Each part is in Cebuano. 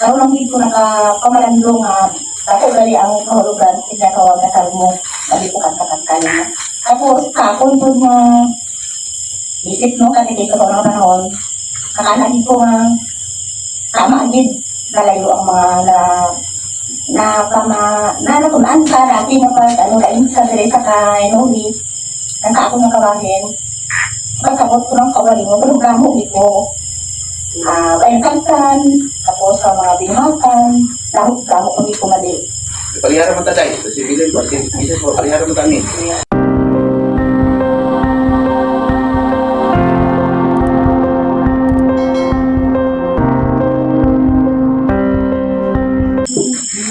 Karon lang gid ko nakapamalandong nga dako gali ang kahulugan sa tawag na salmo. Dali ko kanta-kanta niya. Tapos sa akon pud nga isip, no, kasi dito sa unang panahon, nakala gid ko nga tama gid nalayo ang mga na na pama na natunan sa dati nga pag ano lain sa diri sa kay Novi nang sa ako nga kabahin pagkabot ko ng kawaling mo pero gamo gid ko bayan tapos sa mga binuhatan dahot gamo ko di ko mali. Palihara man ta dai. Si Bilin, si Mrs. Palihara man ta ni.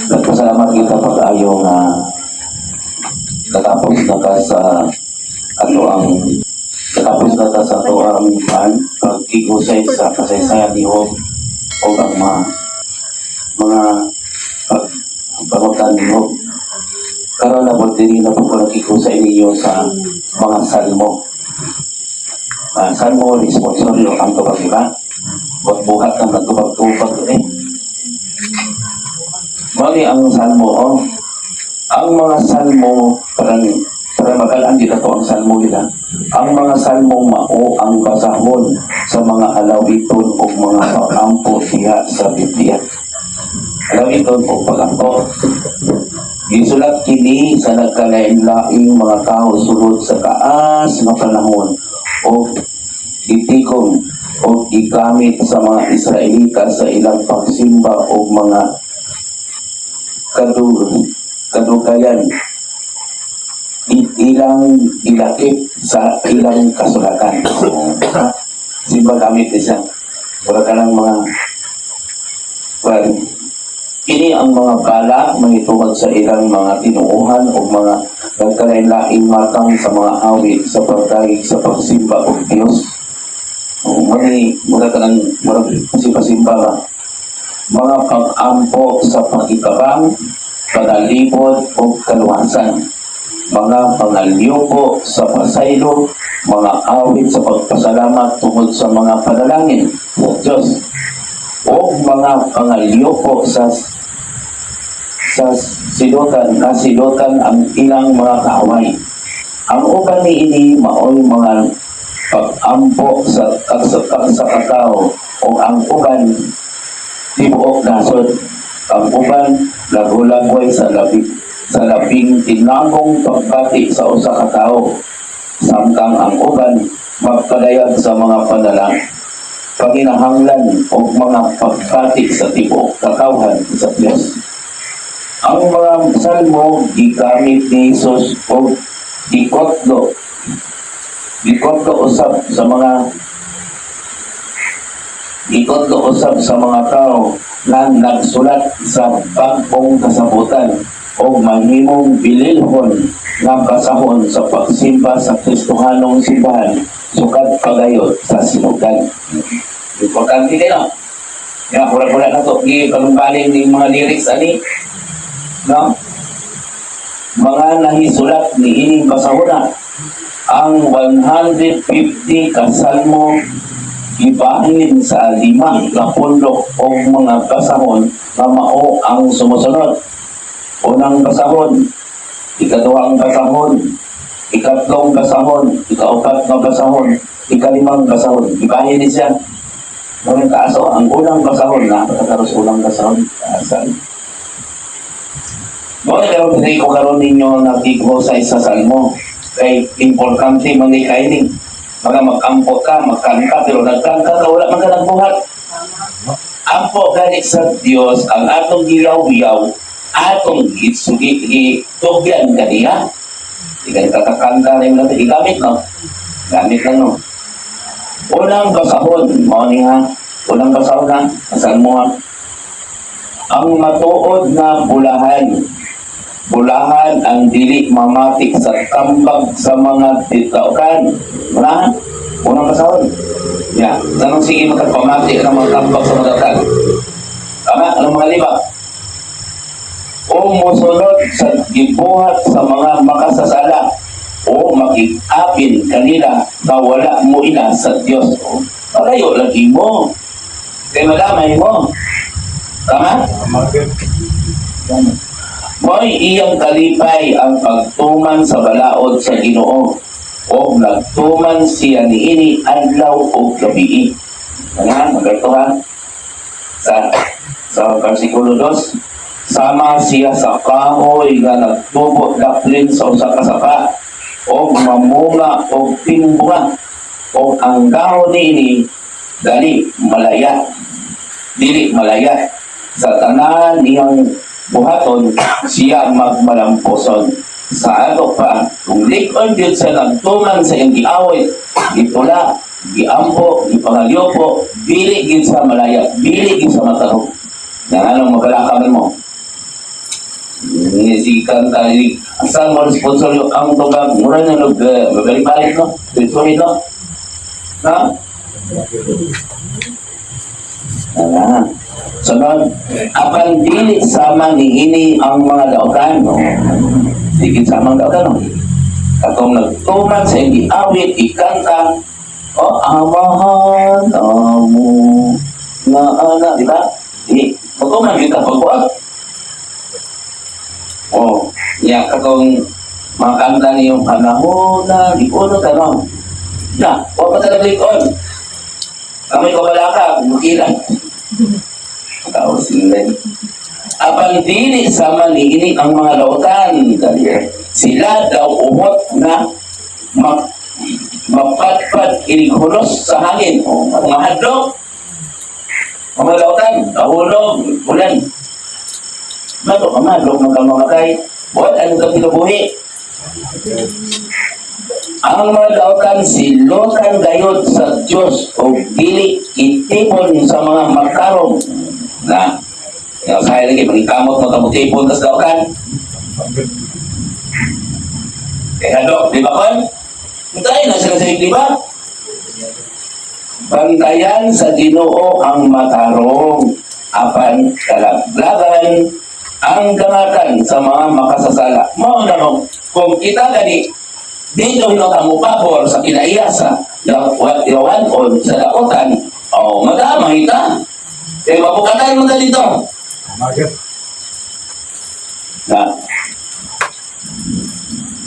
Nagpasalamat kita pag-ayo nga natapos na ka sa ato ang natapos na ta sa ato ang pan pagkigusay sa kasaysayan ni Job o ang mga pag pangutan ni Job. Karon na po diri na po ko nagkigusay ninyo sa mga salmo. Salmo responsorio ang tubag, di ba? Buhat ng nagtubag-tubag eh. Mali ang salmo, oh. Ang mga salmo, parang, para magalaan dito to ang salmo nila. Ang mga salmo mao ang basahon sa mga alawiton o mga pag-ampo diha sa Biblia. Alawiton o pag-ampo. Gisulat kini sa nagkalain-laing mga tao sulod sa taas nga panahon o gitikom o gigamit sa mga Israelita sa ilang pagsimba o mga kadugayan ilang ilakip sa ilang kasulatan. So, simba gamit isa. Wala ka ng mga, well, ini ang mga bala mangitungod sa ilang mga tinuohan o mga nagkalain-laing matang sa mga awit sa pagdayeg sa pagsimba og Dios. O, mani, mura ka ng mura simba-simba ba? Mga pag-ampo sa pag-itabang, panalipod o kaluwasan, mga pangalyuko sa pasaylo, mga awit sa pagpasalamat tungod sa mga panalangin sa Diyos, o mga pangalyuko sa silutan, kasilutan ang ilang mga kaaway. Ang uban niini maoy mga pag-ampo sa tagsa katao o ang uban tibuok nasod. Ang uban lagulagway sa labing tinamong pagbati sa usa ka tawo, samtang ang uban magpadayag sa mga panalang panginahanglan o mga pagbati sa tibuok katawhan sa Dios. Ang mga salmo gigamit ni Jesus og gikotlo usab sa mga gikotlo usab sa mga tao na nagsulat sa bag-ong kasabutan o mahimong bililhon nga basahon sa pagsimba sa Kristohanong simbahan sukad pagayot sa sinugan. Importante din, no? Nga, pura-pura na to. Gipanumbaling ni mga lyrics ani. No? Mga nahisulat ni ining basahona, ang 150 kasalmo gibahin sa lima ka pundok o mga basahon nga mao ang sumusunod: unang basahon, ikaduhang basahon, ikatlong basahon, ikaupat nga basahon, ikalimang basahon. Gibahin ni siya. Maraming kaaso, ang unang basahon na, pagkakaros unang basahon, kaasan. Mao na karon diri ko karon ninyo nagigusay sa salmo. Kay importante man ni kay ni. Mga mag-ampo ka, magkanta, pero nagkanta ka, wala man ka nagbuhat. Ampo gani sa Dios ang atong giyaw-yaw, atong gitsugi, gitugyan kaniya. Di ka kakanta rin natin, igamit no? Gamit lang, no? Unang basahon, mao ni ha. Unang basahon ha, asan mo ha. Ang matuod na bulahan. Bulahan ang dili mamati sa tambag sa mga titaukan. Wala? Unang basahon. Ya, tanong sige magkapamati ang mga tambag sa mga taukan. Tama? Anong mga lima? O mosunod sa gibuhat sa mga makasasala o makig-apin kanila na wala mo ila sa Dios. O, malayo lagi mo. Kay madamay mo. Tama? Mo'y iyang kalipay ang pagtuman sa balaod sa Ginoo o nagtuman siya niini adlaw ug gabii. Nga, magarto ha? Sa versikulo 2, sama siya sa kahoy nga nagtubo daplin sa usa ka sapa o mamunga og timbunga o ang dahon niini dali malaya, dili malaya. Sa tanan niyang buhaton siya magmalampuson. Sa ato pa, kung lik-on gyud sa nagtuman sa iyang giawit, gitula, giampo, gipangalyopo, dili gyud sa malaya, dili gyud sa matarong. Na anong mabalaka man mo ni si kanta ni asa mo sponsor yung ang tubag mura na nag magbalik-balik, no? Tuloy, no? Na. Ala. Sunod, apan dili sama niini ang mga daotan, no? Dili sama ang daotan, no? Katong nagtuman sa iyang giawit, ikanta, oh, Amahan, amo, na ana, di ba? Di, magtuman kita pagbuat. Oh, niya katong mga kanta niyong panahon na, di ko na tanong. Na, wa pa talaga likon. Kami ko balaka, mukilan. Tao sila. Apan dili sama niini ang mga lautan. Sila daw uhot na mapadpad inig hulos sa hangin. O, mga hadlok. Mga lautan, nahulog, ulan. Mato ka mahadlok ng kamamatay. Buhat, ano ka kinabuhi? Ang mga dautan silotan gayod sa Dios o dili itipon sa mga matarong na yung kaya lagi magkamot mo kabutipon tas dautan kaya hadlok, di ba kon? Tayo na sila sa, di ba? Bantayan sa Ginoo ang matarong, apan kalaglagan ang dangatan sa mga makasasala. Mao na no, kung kita gani dito hinota mo pabor sa kinaiya sa yawan o sa daotan, o madamay ta. Eh, mapukatay mo na dito. Na.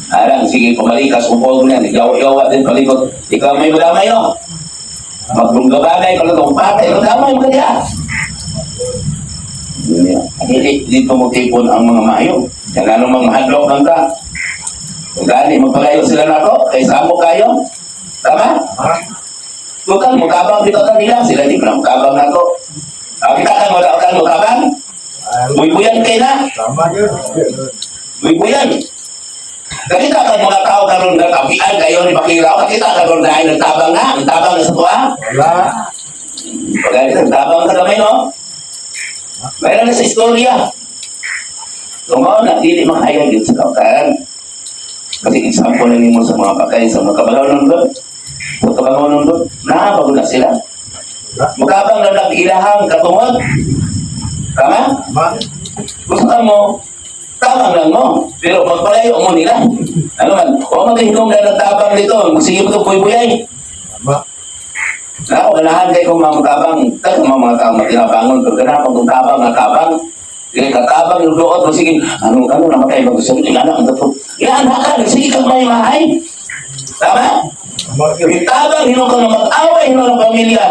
Arang, sige, pumalikas, upog na, yawa-yawa din palikot. Ikaw may madamay, no? Maglungga bagay, kalutong patay, madamay mo kaya. Hindi dito mo tipon ang mga maayo. Kaya nga mga mahadlok lang ka. Kung gani, magpalayo sila na to, kay samo kayo. Tama? Total, mukabang dito ka nila. Sila di pa na mukabang na to. Ah, kita ka, wala ka mukabang. Buybuyan kay na. Buybuyan. Nakita ka mga tao karon nga kapian kayo ni Bakira. Nakita ka karon na ay nagtabang na. Ang tabang na sa tuwa. Wala. Pagkalit, nagtabang ka gamay, no? Mayroon na sa istorya. So, mao na, dili makaya yun sa kautan. Kasi example na nimo sa mga patay, sa mga kabalaw ng doon. Sa kabalaw ng doon, nahabag na sila. Mukabang na nag-ilahang katungod. Tama? Gusto ka mo, tabang lang mo. Pero magpalayo mo nila. Ano man, o maghinom na ng tabang dito, sige mo ito, puy-puyay. Na, ganahan kayo kung mga tabang, tayo mga mga tao matinabangon, pero ganahan pag kung tabang nga tabang, sige, katabang yung doot, o sige, anong ano, namatay ba gusto, ilana ang dato. Ilan ka, sige kang may mahay. Tama? Yung tabang, hinom ka na mag-away, hinom ng pamilya.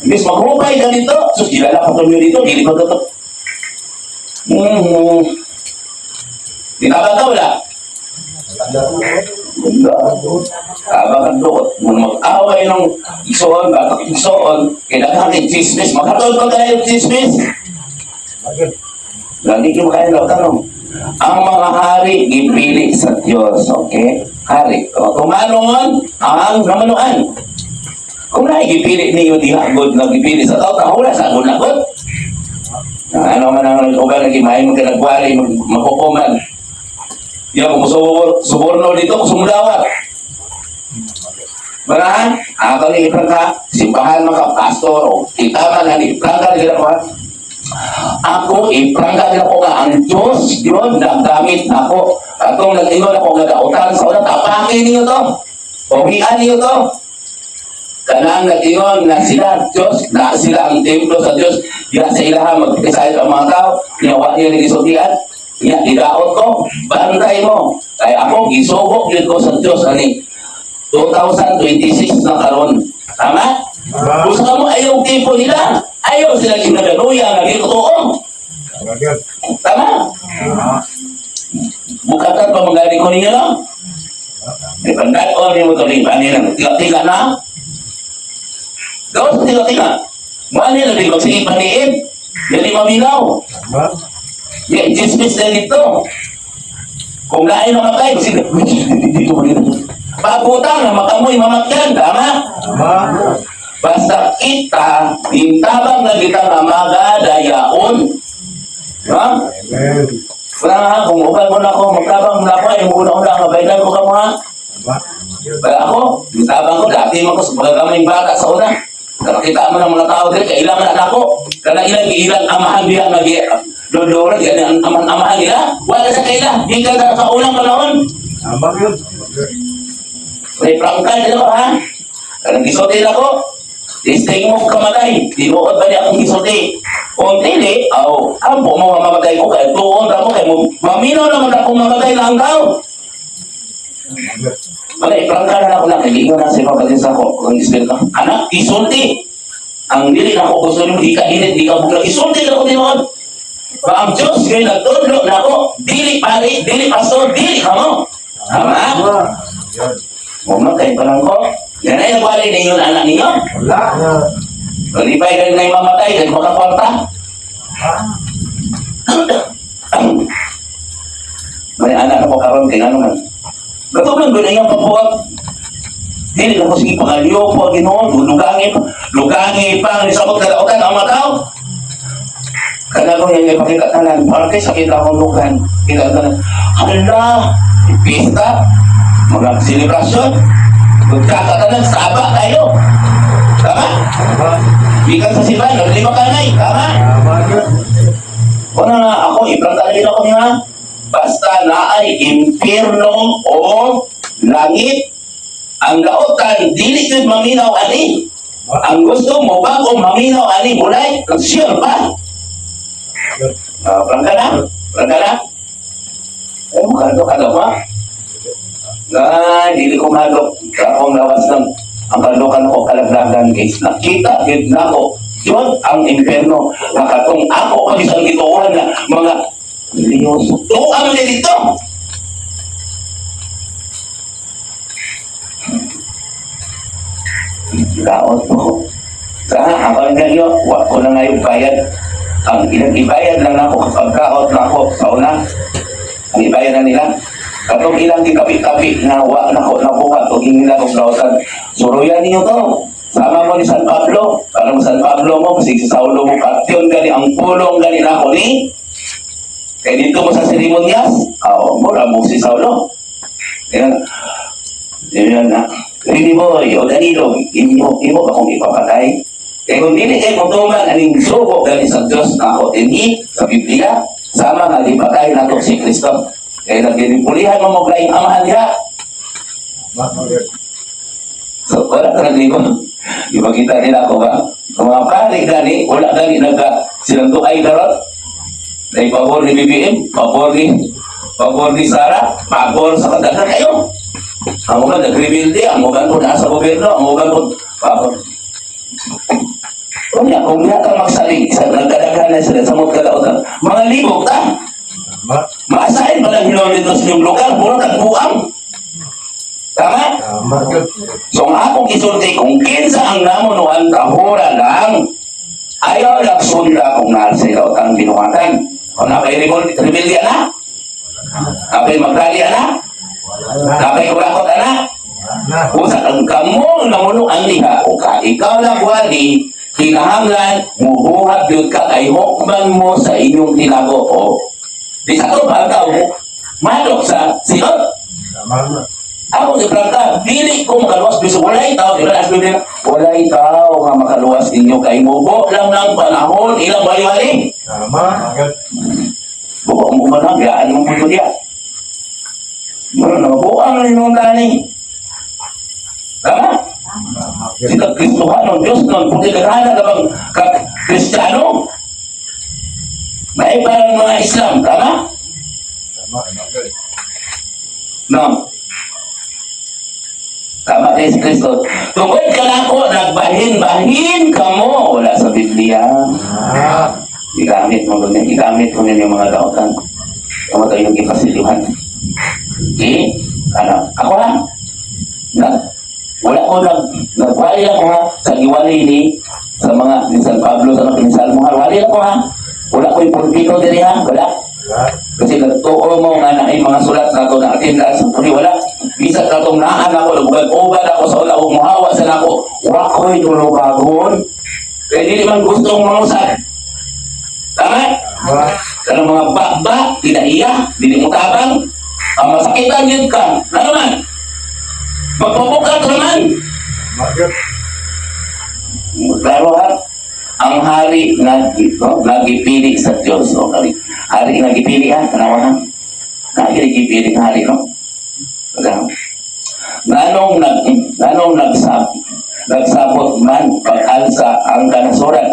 Imbis maghukay ka dito, sus, kilala ka pamilya dito, dili pa ito. Tinabang ka wala? Wala. Tabang ang duot. Kung mag-away ng igsoon, batak igsoon, kailangan kay chismis. Maghatod pa kayo chismis. Lagi ko kayo lang tanong. Ang mga hari gipili sa Diyos, okay? Hari. O, kung ano ang kamanuan. Kung na gipili niyo diha god nga gipili sa tao, kahula sa god na god. Ano man ang uban lagi may mo kinagwali magkukuman. Diya kung suborno dito, sumdawat. Barahan, ako ni iprangka, simbahan maka pastor o kita man ani iprangka nila ko. Ako iprangka nila ko nga ang Diyos yun naggamit ako. Atong nag-ingon ako nga dautan sa una, tapakin niyo to. Pawian niyo to. Kanang nag-ingon na sila Diyos, na sila ang templo sa Diyos, diya sa ilaha magkasayod ang mga tao, niya wa niya gisultian, niya gidaot ko, bantay mo. Kaya ako, gisugo gyud ko sa Diyos ani 2026 na karon. Tama? Gusto mo ayaw tipo nila. Ayaw sila ginagaluya nga gituo. Tama? Bukatan pa manggali ko ninyo, no? May pandat-on ni mo ito rin. Ano lang? Tiga-tiga na. Gawa sa tiga-tiga. Mali na di magsige paniin. Dili maminaw. Yeah, dismiss na dito. Kung lain naman kayo, sige, dito mo dito. Pabutang na makamoy mamatyan, tama? Basta kita, intabang na kita nga magadayaon. Ha? Wala nga, kung uban mo na ako, magtabang mo na ako, ay una-una, mabaylan ko ka mga. Kaya ako, intabang ko, dati mo ko sa pagkakaming bata sa una. Nakakita mo ng mga tao dito, kailangan na ako. Kana ilang ilang amahan diya, nga lodora, di ang amahan nila. Wala sa kaila, di ka na sa unang panahon. May prangkal nila ko, ha? Kanang gisulti na ko. Tisting mo kamatay. Tinuod ba niya akong gisulti? Kung dili, aw, ampo mo mamatay ko kay tuon ra mo kay mo. Maminaw naman ako mamatay na ang tao. Wala, iprangka na ako na kay ingon na sa mga sa ko ang espiritu. Anak, isulti. Ang dili na ako gusto nimo, di ka init, di ka bugla. Isulti na ako tinuod. Ba ang Diyos ngayon nagtudlo na ako, dili pari, dili pastor, dili kamo. Tama? Mamatay pa lang ko. Yan ay nagwalay ninyo na anak ninyo. Malipay kayo na mamatay, kayo makakwarta. May anak na ko karon kay ano man. Gato man gud ang pabuhat. Dili na ko sige pangaliw po Ginoo, lugangi pa, lugangi pa ang isabot kadautan ang mga tao. Kada ko yung ipakita tanan, parang kay sakit akong lugan. Kita tanan. Hala, pista, mga selebrasyon, magkakatanan, saba tayo. Tama? Bikan sa simbahan, naglima kanay, tama? Wala nga ako, iprangkalin ako niya. Basta naay impyerno o langit. Ang laotan, dili yun maminaw ani. Ang gusto mo bago maminaw ani, mulay, sure ba? Prangka na? Prangka na? Eh, mukha ka ba? Ay, dili ko madok. Akong lawas ng ang kalukan ko kalaglagan guys. Nakita gid nako. Yun ang impyerno. Nakatong ako kami sa gituohan na mga Diyos. Tuo ano dito? Laot ko. Sa ako ang ganyo, wa ko na nga yung bayad. Ang ilang ibayad lang ako kapag kaot na ako sa una. Ang ibayad na nila. Katong ilang gikapi-kapi na wa na ko nabuhat o hingin na kong lautan. Suruyan ninyo to. Sama mo ni San Pablo. Parang San Pablo mo, kasi sa Saulo mo, katyon gani, ang pulong gani na ako ni. Kaya dito mo sa seremonyas, oh, mura mo si Saulo. Yan. Yan na. Hindi mo, o Danilo, imo, imo ba kung ipapatay? Kaya kung dili kayo mutuman, aning sugo gani sa Diyos na ako dinhi sa Biblia, sama nga gipatay nato si Kristo. Kaya naginipulihan mo mo laing amahan niya. So, wala ka nagliko. Ipakita nila ako ba? Ang mga pari gani, wala gani nagka silang tuay karot. Ay pabor ni BBM, pabor ni Sara, pabor sa kadaghan kayo. Ang mga nagrebuild, ang mga po nasa gobyerno, ang mga po pabor. Unya, kung niya ka magsalig sa nagkadaghan na sila sa mga kadautan, mga libog ta. Maasahin pa lang hinuon dito sa inyong lugar, mura kag buang. Tama? So ang akong isulti, kung kinsa ang namunuan, tahura lang, ayaw lang sunda kung nasa sila ang binuhatan. Kung napay rebellion na, napay magrali na, napay kurakot na, kung sa kang kamo namunuan niya, o ka ikaw na buhali, kinahanglan, mubuhat yun ka kay hukman mo sa inyong tinago. O, di sa ito, bagaw mo, madok sa silot. Ako di prangka, dili ko makaluwas bisag walay tao, di ba as Biblia? Walay tao nga makaluwas ninyo kay mubo lang ng panahon ilang wali-wali. Buko mo ba lang, gaan mo po diya. Mura na mabuang na ninyo tani. Tama? Sila Kristohanon, Diyos nun, kung kinagana na bang Kristiyano? May parang mga Islam, tama? Tama. No. Tama rin si Kristo. Tungkol ka na ako, nagbahin-bahin ka mo. Wala sa Biblia. Igamit mo ganyan. Igamit mo ninyo mga dautan. Kamo tayo yung ipasilyuhan. Okay? Ano? Ako ha? Wala ko nagwali ako ha sa giwali ni sa mga ni San Pablo sa mga Salmo ha. Wali ako ha. Wala ko yung pulpito diri ha. Wala. Kasi nagtuo mo nga na ay mga sulat na ito na atin sa puli wala. Bisa ka itong naan ako, nagubad-ubad ako sa una, ug muhawa sa nako. Wa ko'y tulubagon. Kaya dili man gustong mangusad. Tama? Kanang mga bakba, tinaiya, dili mo tabang. Ang masakitan yun ka. Ano man? Magpabukat naman. Klaro ha? Ang hari nga no, nagipili sa Diyos. O, kali. Hari nga gipili ha? Tanawa ha? Nagipili ang hari, no? Kaya, nganong nagsabot man pag-alsa ang kanasuran,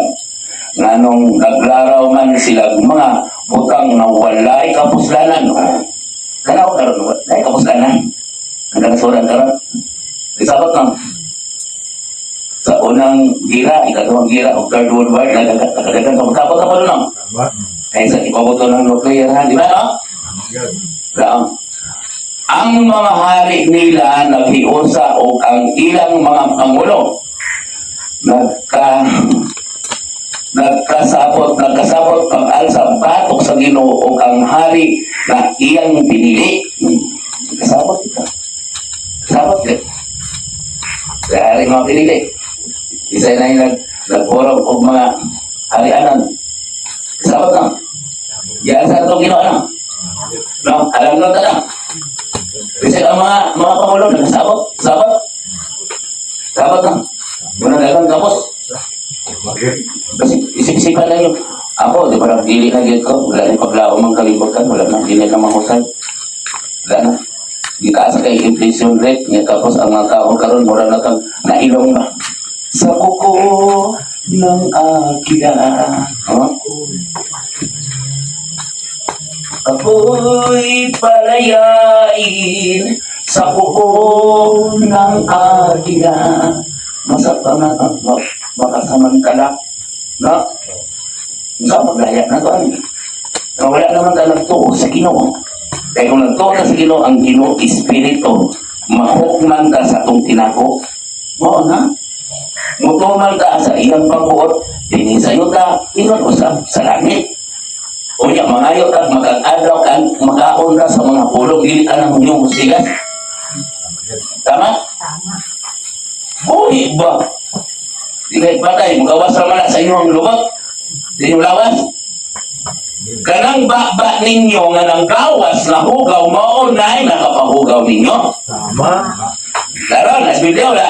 nganong naglaraw man sila mga butang nga walay kapuslanan? Kanaw karon walay kapuslanan ang kanasuran karon. Isabot lang sa unang gira, ikaduhang gira, o Third World War, nagadagan sa magkabot ka pa doon, no? Kaya sa ipaboto ng nuclear, ha? Di ba, no? Kaang, ang mga hari nila naghiusa o ang ilang mga pangulo nagkasabot pag-alsa batok sa Ginoo o ang hari na iyang pinili. Nagkasabot ito. Kasabot ka. Kaya hari mga pinili. Isa na yung nagporog og mga harianan. Kasabot na. Yan sa itong Ginoo na. No, alam na ta na. Kasi ang mga pangulo nagsabot, sabot. Sabot na. Muna dagang tapos. Kasi isip-isipan na yun. Ako, di ba, dili na gyud ko. Wala na paglao mang kalibutan. Wala na, dili na mahusay. Wala na. Gitaas kay inflation rate. Nga tapos ang mga tao karon mura na kang nailong ba. Sa kuko ng agila. Huh? Ako'y palayain sa kuko ng agila. Masakta na, no? Makasamantala. No? Sa paglaya na to. No, wala naman ka nagtuo sa Ginoo. Kaya kung nagtuo ka sa Ginoo, ang Ginoo espiritu. Mahukman ka sa atong tinako. Oo na. Mutuman ka sa iyang pagbuot, dinhi sa yuta, ingon usab sa langit. Unya, mangayo ka, magag-adlaw ka, makaon ka sa mga pulong, dili ka nang inyong hustigas. Tama? Tama. Buhi ba? Di kahit batay, magawas raman na sa inyong lubot, sa inyong lawas. Kanang baba ninyo nga nang gawas na hugaw, mao na'y nakapahugaw ninyo. Tama. Karon, as Biblia wala.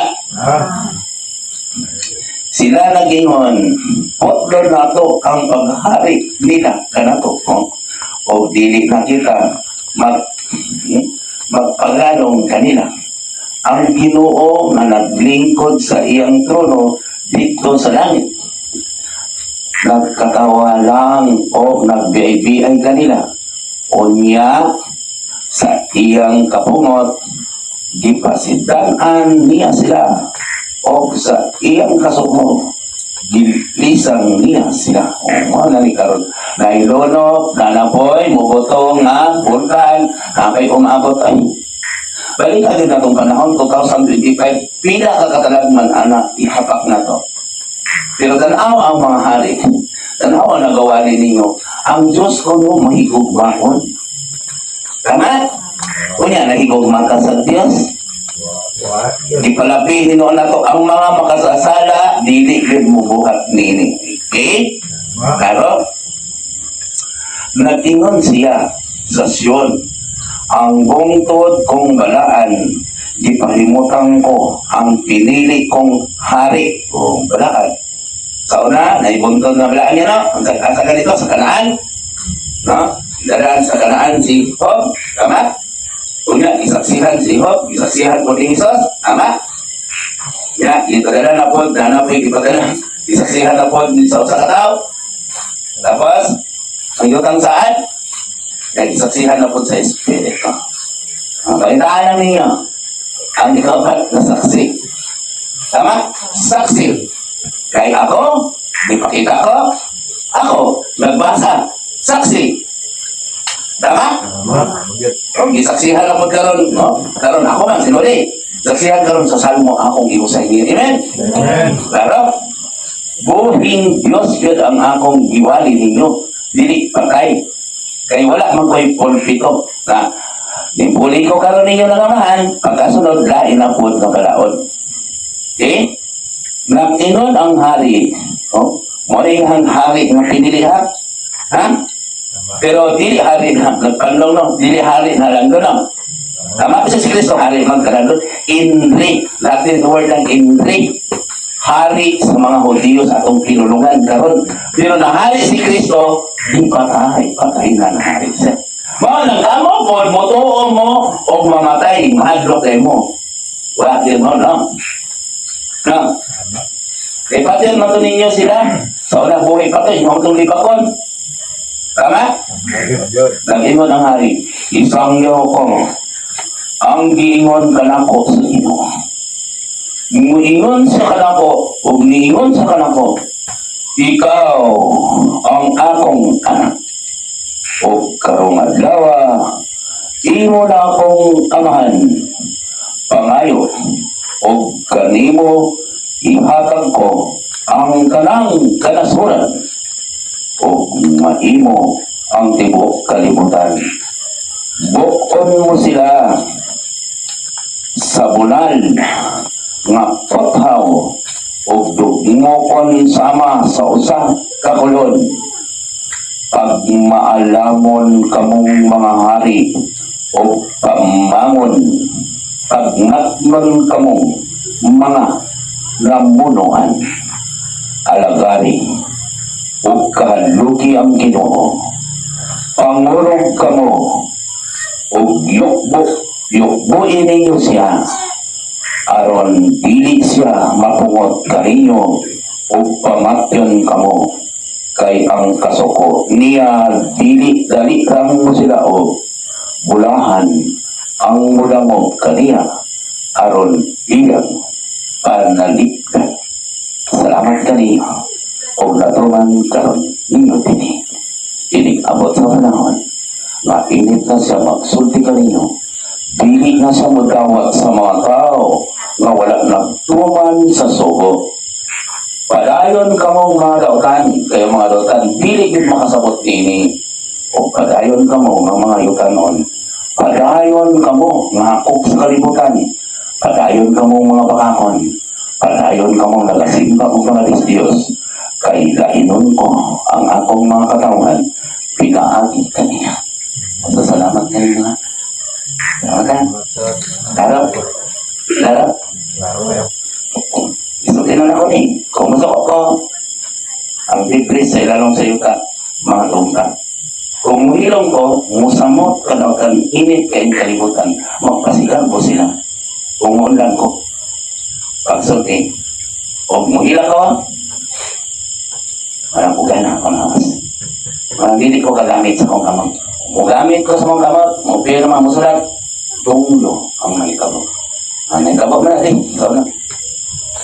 Sila nagingon, "Potlo nato ang paghari nila kanato. Oh, o dili na kita magpagalong kanila." Ang Ginoo nga naglingkod sa iyang trono dito sa langit, nagkatawa lang o nagbiay-biay kanila. Unya sa iyang kapungot gipasidan-an niya sila o sa iyang kasuko gilisang niya sila. O mo na ni karon nailunok nanapoy mubuto nga bulkan nakay umabot ay balik agad na itong panahon 2025. Pila ka katalagman ana ihapak na to, pero tanaw ang mga hari, tanaw ang nagawali ninyo. Ang Diyos ko no mahigugmaon. Tama? Unya, nahigugma ka sa Diyos? Ipalabi hinuon nato ang mga makasasala, dili gyud mubuhat niini. Okay? Karo nag-ingon siya sa Sion, "Ang bungtod kong balaan, gipahimutang ko ang pinili kong hari." O balaan. Sa una, naibuntod na balaan niya, no? Ang sa ganito, sa Kanaan. No? Dalaan sa Kanaan si Job. Tama? Una, isaksihan si Job, isaksihan ko ni Jesus. Tama? Ya, ipadala na po, na po, ipadala. Isaksihan na po sa usa ka tawo. Tapos, ang yutang saan? Kaya isaksihan na po sa Espiritu. Ang kaintaan na ninyo, ang ikapat na saksi. Tama? Saksi. Kaya ako, ipakita ko, ako, nagbasa, saksi. Tama? Tama. Oh, gisaksihan ako karon, no? Karon ako man sinuli. Saksihan karon sa salmo akong giusay ni. Amen. Amen. Klaro? Buhing Dios gyud ang akong giwali ninyo. Dili patay. Kay wala man ko'y pulpito na nipuli ko karon ninyo ng amahan, pagkasunod lain na pud nga balaod. Okay? Nag-ingon ang hari, oh, mo ang hari nga pinili ha? Ha? Pero dili hari na nagpanlong no, dili hari na lang no. Tama kasi si Kristo hari man kalandon, inri, Latin word lang inri. Hari sa mga Hudiyo sa atong pinulungan karon. Pero nahari si Kristo, di patay, patay na nahari siya. Mao nang kamo pod motuo mo og mamatay, mahadlok kay mo. Wala din mo, no? No? Kay patay man to ninyo sila. Sa unang buhay patay, mao itong lipakon. Tama? Nag-ingon ang hari, isang ko, ang giingon kanako sa Ginoo. Muingon sa kanako, ug niingon sa kanako, ikaw ang akong anak. Ug karong adlaw, imo na akong amahan, pangayo, ug kanimo ihatag ko ang kanang kanasuran, ug maimo ang tibuok kalibutan. Bukon mo sila sa bunal nga kothaw ug dugmokon sama sa usa ka kolon. Pag maalamon kamong mga hari o pamangon, pagmatnon kamong mga namunuan, alagari ug kahaluki ang Ginoo. Pangurog kamo ug yukbo, yukbuin ninyo siya aron dili siya mapungot kaninyo ug pamatyon kamo, kay ang kasuko niya dili dali lang mo sila o bulahan ang mulamog kaniya aron iyang panalipdan. Salamat kaniyo og natuman karon ninyo dinhi. Inig abot sa panahon nga init na siya magsulti kaninyo, dili na siya magdawat sa mga tao nga wala nagtuman sa sugo. Padayon kamong mga dautan, kayo mga dautan, dili gyud makasabot niini. O padayon kamo nga mga yutanon, padayon kamo nga hakop sa kalibutan, padayon kamo mga bakakon, padayon kamo nagasimba og mga Diyos, kay lainon ko ang akong mga katawhan, pinaagi kaniya. So, salamat kayo mga. Salamat ka. Laro. Laro. Isulti na ako ni. Kung masok ko, ang libre sa ilalong sa yuta, mga tungka. Kung muhilong ko, musamot kadautan, init kayong kalibutan, magpasigarbo sila. Kung muundan ko, pagsulti. O muhila ko, walang ugana akong hawas. Walang dili ko kagamit sa kong kamot. Mugamit ko sa kong kamot, mupirma, musulat, tunglo ang mahitabo. Ang nahitabo na rin, ikaw na.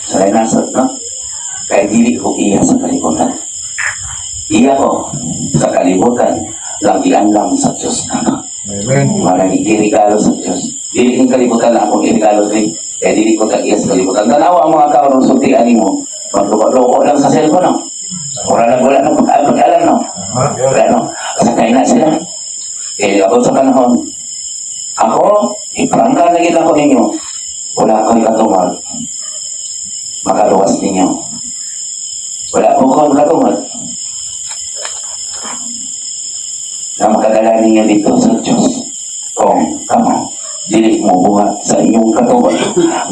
Sa nasod, no? Kaya dili ko iya sa kalibutan. Iya ko sa kalibutan, lagian lang sa Diyos na. Amen. Walang iregalo sa Diyos. Dili kong kalibutan na akong iregalo rin. Kaya dili ko tag-iya sa kalibutan. Tanawa ang mga tao nung sultian mo. Magloko-loko lang sa cellphone, no? Wala lang, wala nang pag-alam, no? Wala, no? Sakay na sila. Kaya abot sa panahon, ako, iprangka na kita ko ninyo. Wala ako'y katungod. Makaluwas ninyo. Wala po akong katungod na makadala ninyo dito sa Diyos. Kung kamo, dili mo buhat sa inyong katungod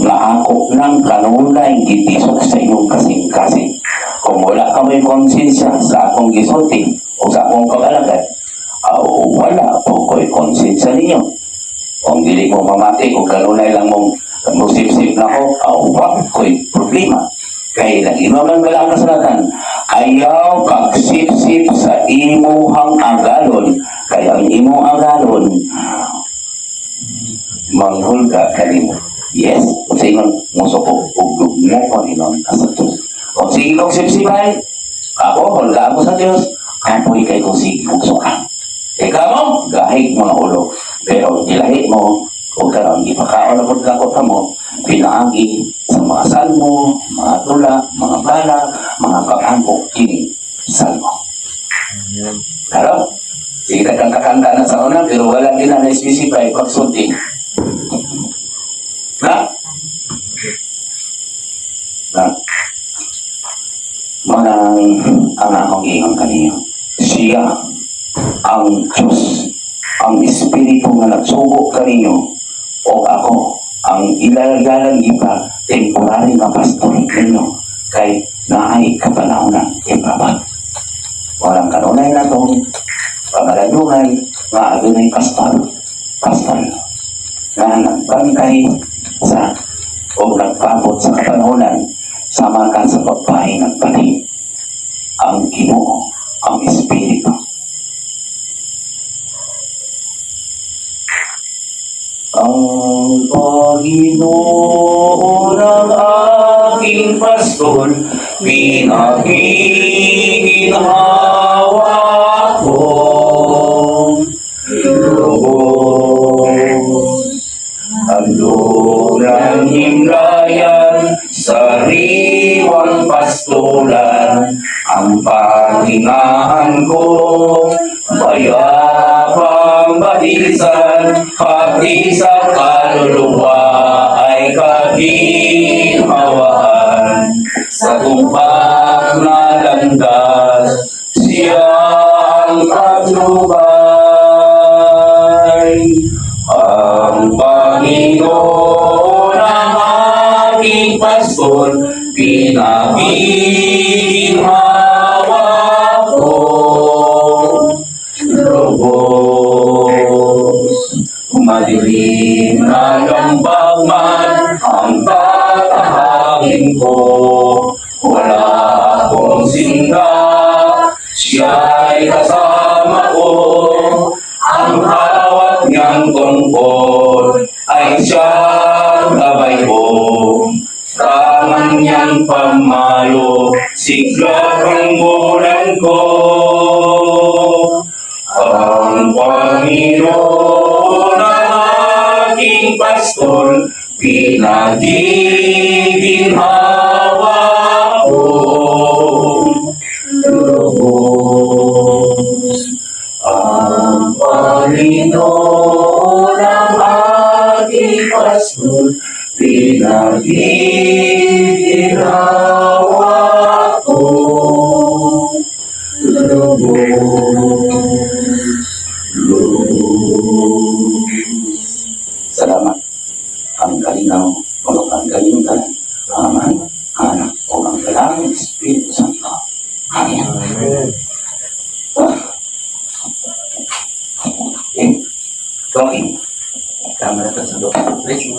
nga ako ng kanunay gitisok sa inyong kasing-kasing. Kung wala kamoy konsensya sa akong gisulti o sa akong pag-alagad, aw, wala po ko'y konsensya ninyo. Kung dili mo mamati, kung kanunay lang mong Musip-sip na ko, awa ko'y problema. Kay nag-inom ng balang kasulatan, ayaw pagsip-sip sa imuhang agalon, kay ang imong agalon, manghulga kanimo. Yes, kung sa ingon, musuko, ug dugmo ko ninon ka sa Diyos. Kung sige kong sipsipay, ako, hulga ako sa Diyos, kapoy kay kung sige kong suka. Ikaw mo, gahig mo na ulo. Pero ilahi mo, kung karon ipakaon na pud ka mo, pinaagi sa mga salmo, mga tula, mga bala, mga pag-ampo, kini salmo. Pero, sige na kang kakanta na sa una, pero wala din na na-specify pagsulti. Na? Na? Manang ang akong giingon kaniyo. Siya ang Diyos, ang Espiritu nga nagsugo kaninyo o ako ang ilalagalan ipa temporary nga pastor ninyo kay naay kapanahonan ipabat. Walang kanunay na itong pamalandungan nga adunay pastor, pastor na nagbantay sa o nagpabot sa kapanahonan sama ka sa pagpahay ng pati ang Ginoo, ang Espiritu. Ang Panginoon ang aking pastol, pinagiginhawa ko. Lubos, ang ng himlayan, sariwang pastulan, ang pahingahan ko, payapang balisan, pati sa kaluluwa ay kaginhawaan. Sa tumpak na landas, siya ang patnubay. Ang Panginoon ang aking pastol, pinagiginhawa ko. Lubos, madilim na lambak man ang tatahakin ko. Wala akong sinda, siya'y kasama ko. Ang hawak niyang tungkol ay siyang gabay ko. Tangan niyang pamalo, siglap ang bulan ko. Ang Panginoon ang aking pastol, pinagiginhawa ko. Lubos, ang Panginoon ang aking pastol, pinagiginhawa ko. Lubos, lubos. Salamat. Ang kalinaw, o ang galing tanan, Amahan, Anak, o ang Dalang Espiritu Santo. Amen. Amen. Ah. Okay. Talking. Tama na ito sa loob. Please.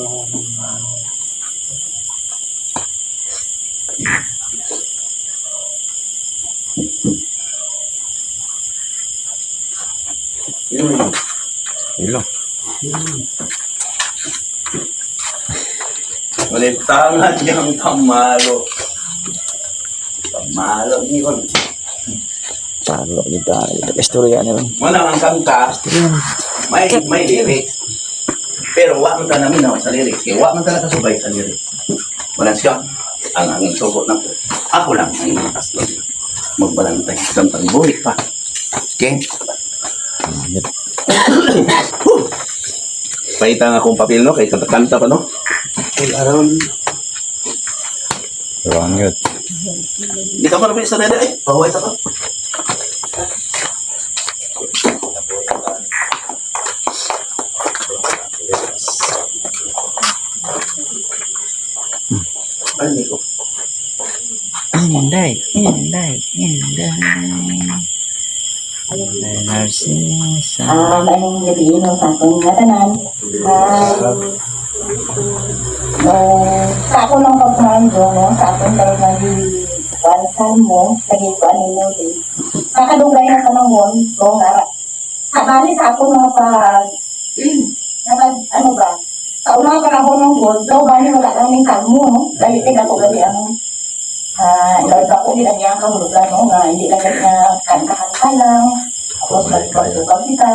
Ilo. Ulit tangan niyang pamalo. Pamalo ni kon. Talo ni tayo. Istorya nila. Muna ang kanta, may lyrics. Pero wa man ta naminaw sa lyrics. Kaya wa man ta nakasubay sa lyrics. Wala siya. Ang sugot na ko. Ako lang ang inyong pastor. Magbalantay. Samtang buhi pa. Okay? Paita nga akong papel, no? Kay kanta-kanta pa, no? Wrong yun. Hindi ka pa rin sa nene, eh. Pahuway sa ka. Ay, Nico. Inday, inday, inday. Inday Narcisa. Anong gabi no sa atong nga tanan. No, sa ako lang pagmando, no, sa akong karon nga gi kuan mo, sa gikuan ni Noli. Sa kadugay na panahon, no, nga sa bali sa ako mga pag napag, ano ba, sa unang panahon ng gold, daw bali wala lang ning salmo, no? Dali kay dako gali ang dako gid ang iyang kahulugan, no? Nga hindi lang gali nga kanta-kanta lang, tapos magpagtugag kita.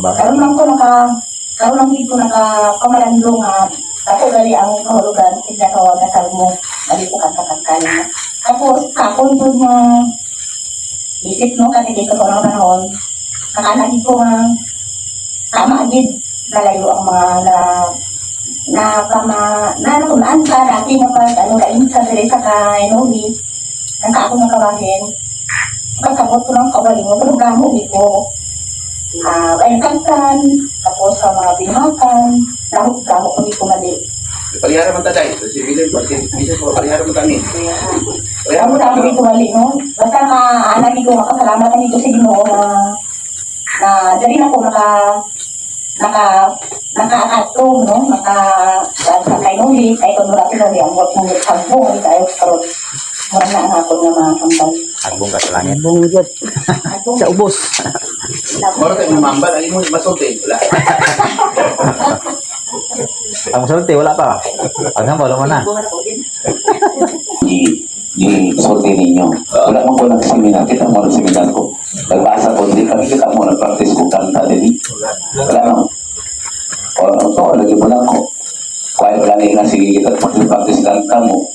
Karon lang gid ko naka pamalandong nga dako gali ang kahulugan sa tawag na salmo, dali ko kanta-kanta lang. Tapos sa akong pud nga isip, no, kasi dito sa unang panahon, nakana gid ko nga tama gid nalayo ang mga na na pama na natunaan sa dati nga pag ano lain sa diri sa kay Novi nang ka ako nga kabahin pagkabot ko ng kabalingon pero gamo gid ko ay kantan tapos sa mga binhatan dahot gamo ko gid ko mali. Palihara man ta day. Si Bilin, bisis mo palihara man tani. Damo damo gid ko mali, no, basta nga ana gid ko makasalamat gid ko sa Ginoo na na dali na ko naka naka nakaakatong, no, naka sa kay Noli kay kun wala si Noli ang work ng sagbong tayo karon mura na ang ako nga mga kambal. Agbong ka sa langit. Bong jud. Sa ubos. Moro tayo mamambal ay mo masulti wala. Ang sulti, wala pa. Ang hambal, wala na. Gi gi sulti ninyo. Wala man ko nag-seminar, kita mo nag-seminar ko. Nagbasa ko, di kami kita mo nag-practice ko kanta din. Wala man. O to, lagi mo lang ko. Kaya wala na sige kita practice practice kanta mo.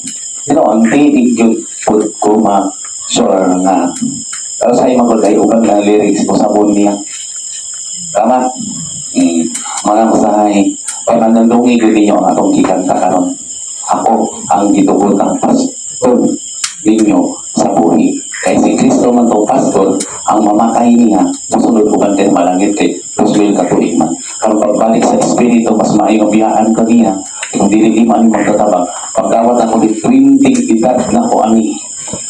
Ang tinig yun pud ko ma sure nga. Pero sa imong ko kay ugang na lyrics ko sa niya. Tama? Mga usahay, pananandungi gyud ninyo ang atong gikanta karon. Ako ang gitugutang pastor ninyo sa buhi. Kay si Kristo man tong pastor, ang mamatay niya, musunod uban kay malangit kay 2,000 ka tuig man. Karon pagbalik sa espiritu, mas maayo ang biyaan ka niya. Kung dili di man magtatabang, pagdawat ako di 20 edad na ko ani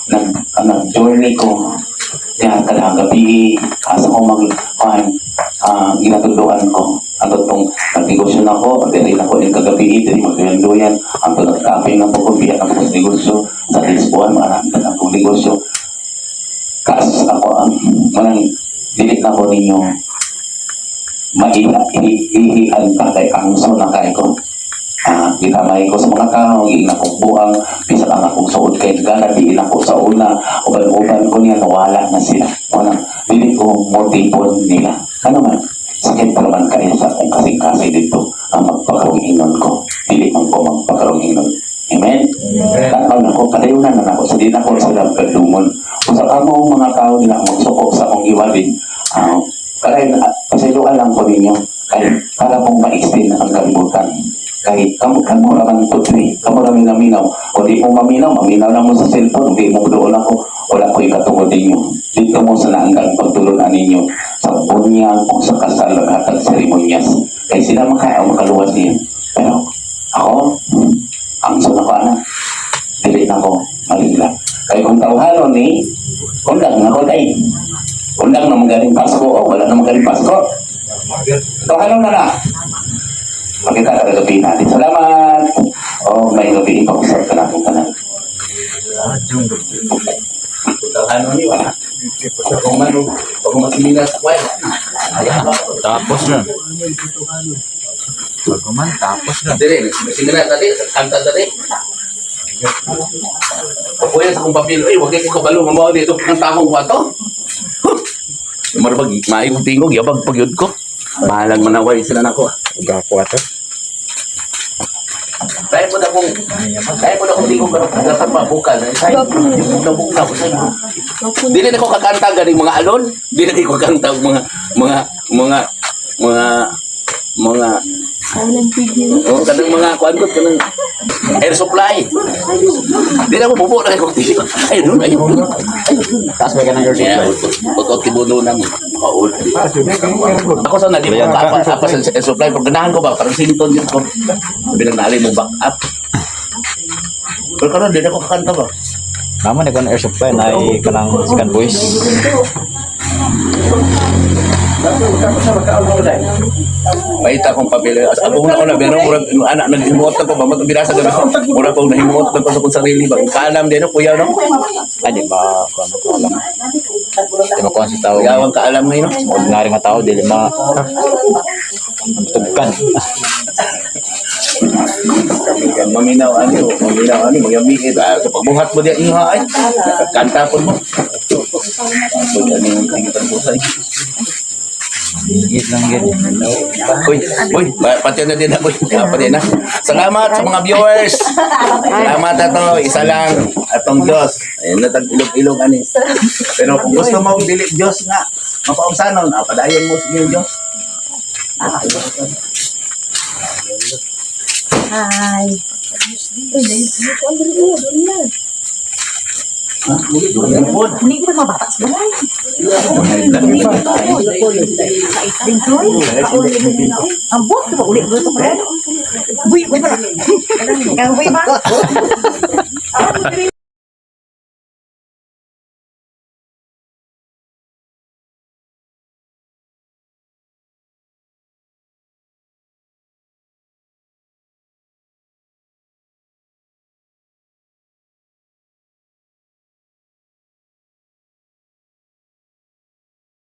nag nag journey ko niya kada gabi asa ko mag kuan ginatudloan ko ang tong nagnegosyo na ko diri na ko din kagabi diri magduyan-duyan ang nagkape na po ko biya ako sa negosyo sa Lisboan marami na akong negosyo kas ako ang manang dili na ko ninyo maila ihian pa kay angso na kay ko gitamay ko sa mga tao giing akong buang bisan ang akong suod kay gana diin ako sa una uban-uban ko niya nawala na sila wala dili ko motipon nila ano man sakit pa naman kaya sa akong kasing-kasing dito ang magpakarong ingon ko dili man ko magpakarong ingon. Amen. Takaw na ko, padayunan na nako, sa di na ko sila padungon. Kung sa kamo mga tao nila magsuko sa akong iwalin, kaya pasayloan lang ko ninyo, kay para pong ma-extend ang kalibutan. Kay kamo kamo raman putri, kamo raman naminaw. O di mo maminaw, maminaw lang mo sa cellphone, di mo doon ako, wala ko'y katungod ninyo. Dito mo sa naanggang pagtulunan ninyo sa bunyag o sa kasal hatag seremonyas. Kay sila makaya o makaluwas niya. Pero ako, ang sa ko ana, dili na ko malila. Kay kung tawhanon ni, undang na ko day. Undang na magaling Pasko, o wala na magaling Pasko. Tawhanon na na. Makita ka gabi natin. Salamat! O may gabi, pag-usap ka natin tanan. Ano ni wala. Kung man pag masimila sa kwaya. Tapos na. Pagkuman, tapos na. Dire, masimila tadi, kanta tadi. Papuya sa akong papel, ay, wag ko kabalo, mamaw dito, ang tamong kwarto. Huh! Marabag, maayong tingog, yabag pagyud ko. Bahalang manaway sila nako. Uga ko ato. Kaya po na akong tingog, pero dapat mabukal. Ay, bugna ko sa'yo. Dili na ko kakanta ganing mga alon. Dili na ko kakanta og mga mga mga mga mga Oh, kanang mga kuan ko kanang air supply. Dili ako bubo na ko. Ay, dun, ay, dun. Taas ba ka ng air Yeah, supply? utot tibuno nang makaul. Ako sa nadi ko apa apa sa air supply pero ganahan ko ba parang sinton yun ko. Bilang naali mo back up. Pero karon dili ako kakanta ba. Tama na ko ng air supply na ay kanang second voice. Paita kong papel. As ako na ko na pero murag anak naghimuot na ko ba matong binasa gabi. Murag ko nahimuot na ko sa kong sarili ba. Kaalam din no, kuya, no. Ay, di ba, kuha mo ko alam. Di ba kuha sa tao? Kuya ang kaalam ngayon, no. Ordinary nga tao, dili ma tugkan. Maminaw ani, oh, maminaw ani, magyamiit. Ah, sa pagbuhat mo diya iha ay. Kanta pod mo. Pag ano yung tingin ko sa Higit lang gid. Uy, uy, pati na din ako. Ah, pati na. Salamat sa mga viewers. Salamat ato, isa lang atong Diyos. Ayun na tag ilog-ilog ani. Pero kung gusto mo dili Diyos nga, mapaubsanon, padayon mo sa inyong Diyos. Hi. Hindi ko mga bata sa balay. Bintoy. Ang buot, diba ulit gusto ko rin? Buy, buy ba? Ang buy ba?